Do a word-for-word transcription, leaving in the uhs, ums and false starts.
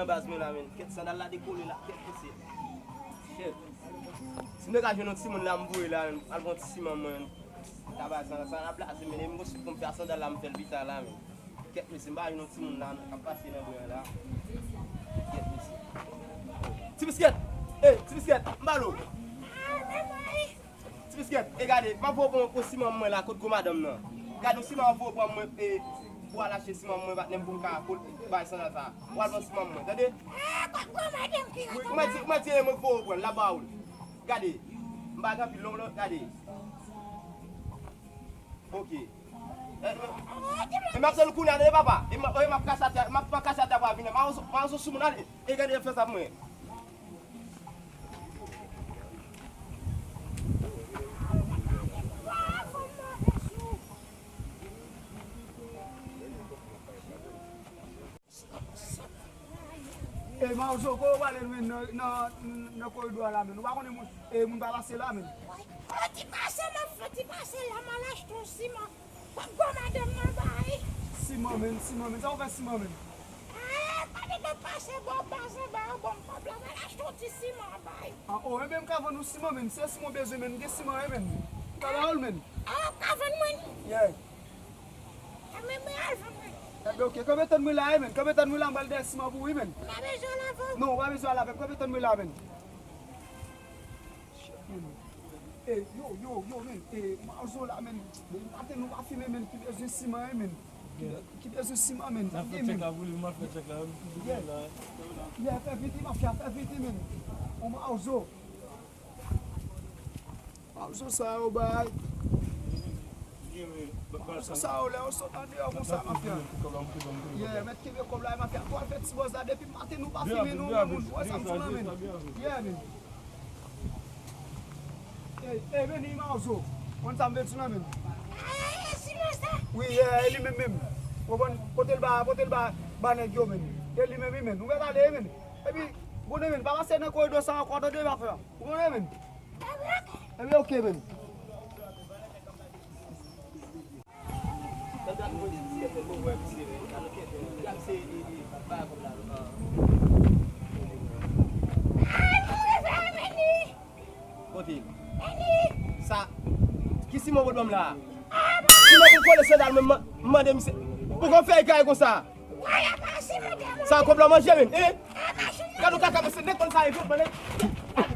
Baz mwen la, men. Kèt sandal la dekole la. Kèt mesye. Shit. Si m te ka jwenn yon timoun la, m voye la, men. Al pran ti siman mwen. Tabay sandal sa, sa la blaze, men. E m gonsi pou m fè sandal la, m fè l pita la, men. Kèt mesye, m pa jwenn yon timoun la, k ap pase nan bwen la. Kèt mesye. Ti biskèt! Ey, ti biskèt! M ba l ou! Ti biskèt, e gade, m ap voye pran yon siman mwen la kot gwo madanm nan. Gade yon siman ap voye pran mwen, e, pou al achte siman mwen, patnè m, pou m ka kol-, bay sandal sa. Ou al pran siman mwen, tande? Wi, ou mèt di, ou mèt di e mwen k voye pran l, l ap ba ou l. Gade, m pa gen anpil non, non, gade. Ok. E, e, e m ap tann kounye a, tande papa. E m, e m ap kase atè, m ap, m ap kase atè pou al vini. M a yon, m a yon sou moun, ale. E gade, fè sa pou mwen. E, Mawozo, kote w prale, men, nan, nan, nan koridò a la, men? Ou pa konnen moun, e, moun pa pase la, men? Fò ti pase, m ap fè ti pase la, m al achte yon siman. Kòb gwo madanm nan bay. Siman, men, siman, men. Sa w fè siman, men? Eh, pa de m ap pase bò baz anba yo ban m kòb la, m al achte yon ti siman bay. Ah, oh, enben m ka vann ou siman, men. Se siman w bezwen, men. M gen siman, wi, men. M ka ba ou l, men. Ah, w ka vann mwen? Yeah. Enben mwen al vann mwen. Enben, ok. Kanpe tann mwen la, wi, men. Kanpe tann mwen la, m pral dèyè siman pou ou, wi, men. M pa bezwen al avè w. Non, ou pa bezwen al avè m. Kanpe tann mwen la, men. Shit, men. Eh, yo, yo, yo, men. Eh, Mawozo la, men. Bon, maten nou pa fimen, men. Ki bezwen siman, wi, men. Ki be-, ki bezwen siman, men. N ap fè tchèk la pou li, m ap fè tchèk la. Yeah. Yeah, fè vit, wi, mafya, fè vit, wi, men. On Mawozo. Mawozo sa yo bay. Mawozo sa yo lè yo sot andeyò konsa, mafya. Yeah, mèt kenbe kòb la, mafya. Tou al fè ti bòz la, depi maten nou pa fimen, nou, moun. Wè sa m di w la, men. Yeah, men. Ey, ey, men, Mawozo. Konn sa m vle di w la, men. Ah, e siman sa? Wi, e, e li menm, menm. Ou konprann? Pote l ba, pote l ba, ba nèg yo, men. E li menm, wi, men. Ou mèt ale, wi, men. Epi, konnen, men, pa pase nan koridò sa ankò, tande, mafya. Ou konnen, men. Enben, ok, men. Kote? Sa, ki siman w pot ban m la a? Siman pou m kole sandal mwen, m mande misye. Pou kòm fè egare konsa? Sa kòb la manje, men, hein? Gade yon kaka, mesye, nèg konn sa, e vòt, men, nèg.